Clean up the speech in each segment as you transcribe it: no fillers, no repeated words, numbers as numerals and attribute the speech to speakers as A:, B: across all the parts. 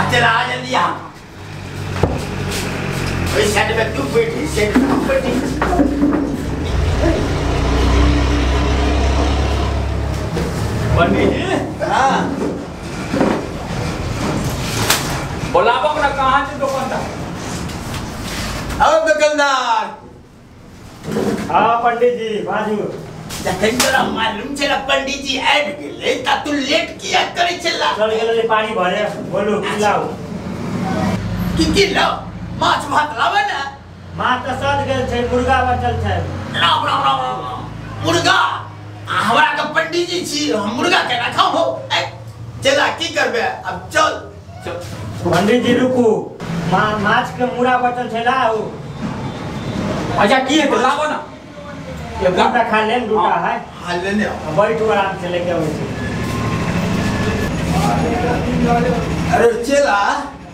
A: चला आ जल्दी आ। ओहि साइड में तू बैठी, साइड में हम बैठी।
B: पंडित जी
A: हाँ
B: बोलाबो ना, कहाँ छै दुकानदार?
A: आओ दुकानदार।
C: हाँ पंडित जी बाजू।
A: जखन तोरा मालूम छला पंडित जी आबि गेलै त तू लेट किया करै छला?
C: चल गेलै पानी भरे। बोलू की लाऊ?
A: की की लाऊ? माछ भात लाबै ने।
C: माछ तऽ सद गेल छै, मुर्गा बचल छै।
A: राम राम राम राम, मुर्गा? हमरा के पंडित जी छी, हम मुर्गा केना खाउ हो? चला की करबे अब, चल
B: चल।
C: पंडित जी रुकू, माछ के मुरा बचल छै, लाऊ।
B: अच्छा की हेतै, लाबो ना।
C: दूटा खा लेम, दूटा है।
A: हाँ लेने आओ।
C: बैठू आराम से, लेके अबै छी।
A: अरे चला।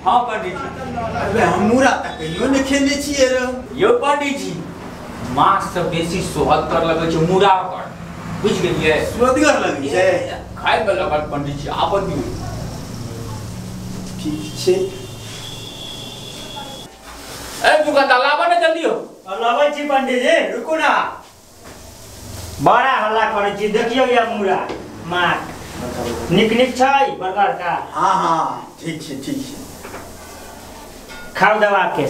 B: हाँ पंडित जी।
A: अबे हम मुरा त कहियो ने खेने छियै रे।
B: यौ पंडित जी, माछ से बेसी सोहदगर लगै छै मुरा पर, बुझि गेलियै?
A: सोहदगर लगै छै
B: खाय मे लगल पंडित जी, आबऽ दियौ।
A: ठीक छै।
B: ए दुकानदार लाबऽ ने जल्दी हो।
C: लाबै छी पंडित जी, रुकू ना, बड़ा हल्ला करै छी। देखियौ ये मुरा माछ निक निक छै, बड़का का।
A: हाँ हाँ ठीक छै ठीक छै,
C: खाउ दवा के।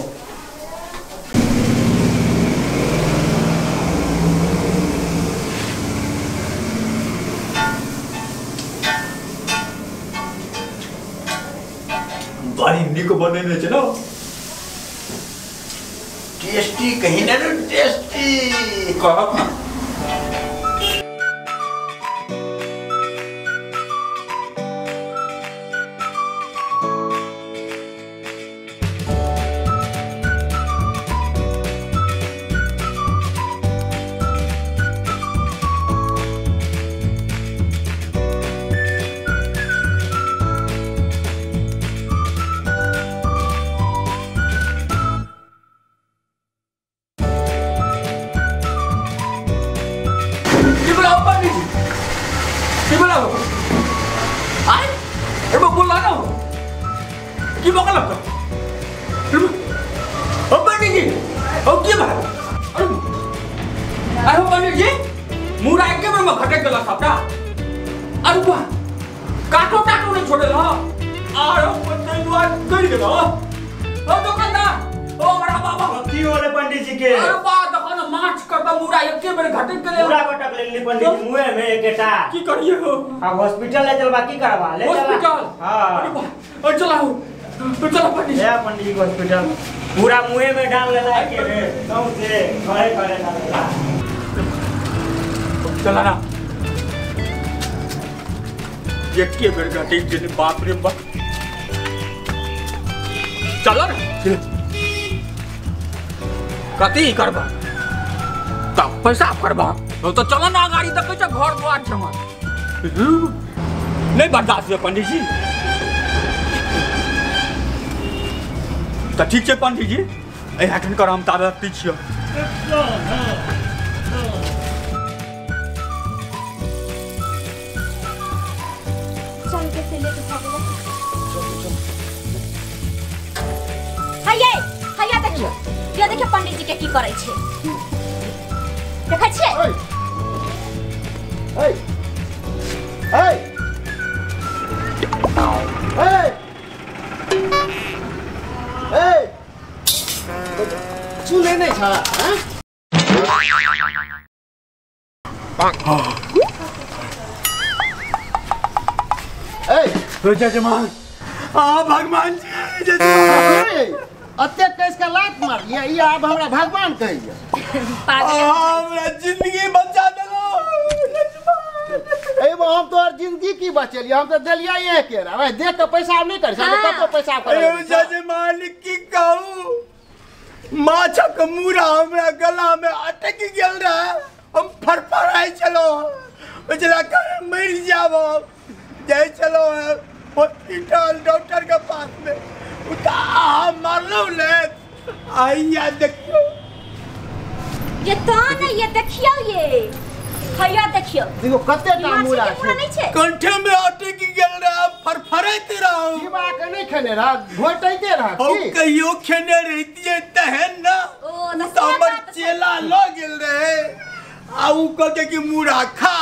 B: बड़ी निक बनेने छै ने,
A: टेस्टी कहीं ना टेस्टी
B: कहब ना। की बकल ओ पंडित जी, ओ की भाई? अरे पंडित जी, मुरा एके बेर में खटक गेल सबटा। अरे वाह, काटो टाटो नहीं छोड़ल ह। आरो पंडित दुआर कर गेल ओ दुकानदार। ओ बड़ा बाबा
C: की होले पंडित जी के?
B: अरे बा देखो ना, माछ कर त मुरा एके बेर घटक गेल।
C: मुरा घटक लेली पंडित जी मुंहे में एकेटा।
B: की करिए हो?
C: अब हॉस्पिटल ले चलबा, की करबा? ले चलबा
B: हॉस्पिटल।
C: हां
B: अरे बा, ओ चलाओ तो चलो पंडित जी।
C: ले पंडित जी हॉस्पिटल, पूरा मुंहे में डाल लेला के रे, सौंसे घरे घरे डाल लेला।
B: चला ना, एके बेर घटक गेल, बाप रे बाप। चलो ना, कथी करबा तब पैसा करबा तो चलो ना, गाड़ी देखै छ घर द्वार छै हमर। नहीं बर्दाश्त है पंडित जी। तो ठीक छै पंडित जी, एहि कर हम ताबे रखै छियै।
D: चल के से लेके भागो। हैया हैया देखियो, ये देखियो पंडित जी के की करै छै, देखै छियै?
E: ए ए ए ए सुनै नै छ?
A: ए जजमान, आ भगवान जी जजमान,
E: अते कस के लात मारलियै, ई आब हमरा भगवान कहैया।
A: हमरा जिंदगी बचा देलो जजमान।
E: एबो हम तोहर जिंदगी की बचेलियै, हम तऽ देलियै एक बेर, देख के पैसा आब नहि करै छै, कतौ पैसा
A: करै। जजमान की कहू, माछक मूरा हमरा गला में अटक गेल रहे, हम फड़फड़ाइ छलहुँ, ओझला कर मरि जाब। जाइ छलहुँ हॉस्पिटल डॉक्टर के पास में, मारलहुँ ने आइया देखियौ
D: ये तो ने, ये देखियौ ये हैया देखियो
E: देखो कते टा मूड़ा
D: छै
A: कंठे में अटक गेल रहा फरफराइत रहा
E: जीवा के नहीं खेने रहा घोटैते रहा
A: की कहियो खेने रहितिए तहन ना
D: ओ
A: त हमर चेला ल गेल रहे आ उ कहते कि मूड़ा खा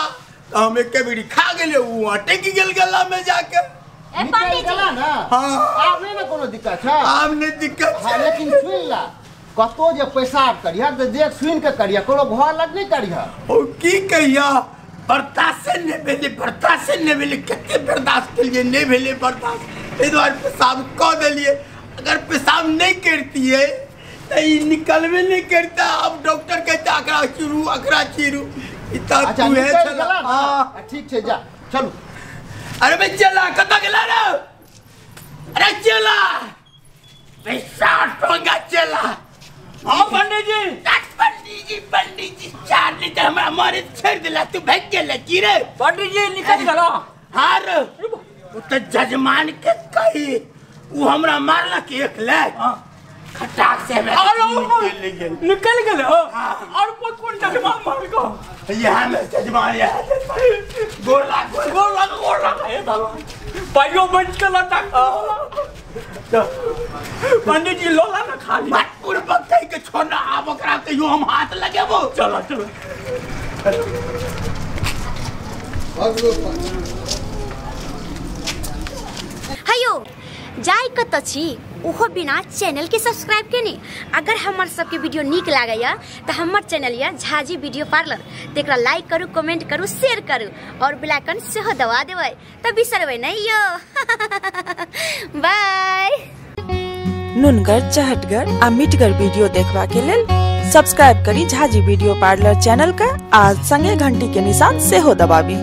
A: त हम एक बेरी खा गेले उ अटक गेल गला में जाके।
D: ए पंडित जी
E: ना
A: हां
E: आब नहीं ना कोनो दिक्कत है
A: आब नहीं दिक्कत
E: हां लेकिन सुन ला कतो जे पेशाब करिया त देख सुन के करिया कोनो घर लग नहीं करिया।
A: ओ की कहिया बर्दाश्त नहीं भेले बर्दाश्त नहीं भेले कते बर्दाश्त के लिए नहीं भेले बर्दाश्त एहि दुआरे पेशाब क देलिए। अगर पेशाब नहीं करतिए त ई निकलबे नहीं करता। अब डॉक्टर कहता अकरा चीरू अकरा चीरू ई त
E: अच्छा
A: तू है
E: निकल
A: चला
E: गेला
A: हां
E: ठीक छै जा चलू।
A: अरे बे चला कत गेला रे अरे चला पैसा टोंगा चला।
B: हां पंडित जी
A: पंडित जी 4 लीटर हमरा मारे छोड़ देला तू भाग गेला की रे
B: पंडित जी निकल गेला।
A: हां रे उ त जजमान के कही उ हमरा मारलक 1 लाख खटाक से हमरा
B: निकल गेल। और कोन जजमान मारलको
A: यहाँ में जजमान यहाँ गोर लाग गोर लाग
B: गोर लाग हे भगवान पाइयो बच के लटा पंडित जी लोला ना खाली
A: मत पूर्वक कह के छोड़ना आब ओकरा कहियो हम हाथ लगेबो।
B: चलो चलो
D: हेयो जाय कत छी उहो बिना चैनल के सब्सक्राइब केने। अगर हमर सबके वीडियो नीक लागैया त हमर चैनल या झाजी वीडियो पार्लर तेकरा लाइक करू कमेंट करू शेयर करू और बेल आइकन सेहो दबा देबै त बिसरबै नै यो। बाय।
F: नुनगर चहटगर आ मिठगर वीडियो देखबा के लेल सब्सक्राइब करी झाजी वीडियो पार्लर चैनल का आ संगे घंटी के निशान सेहो दबाबी।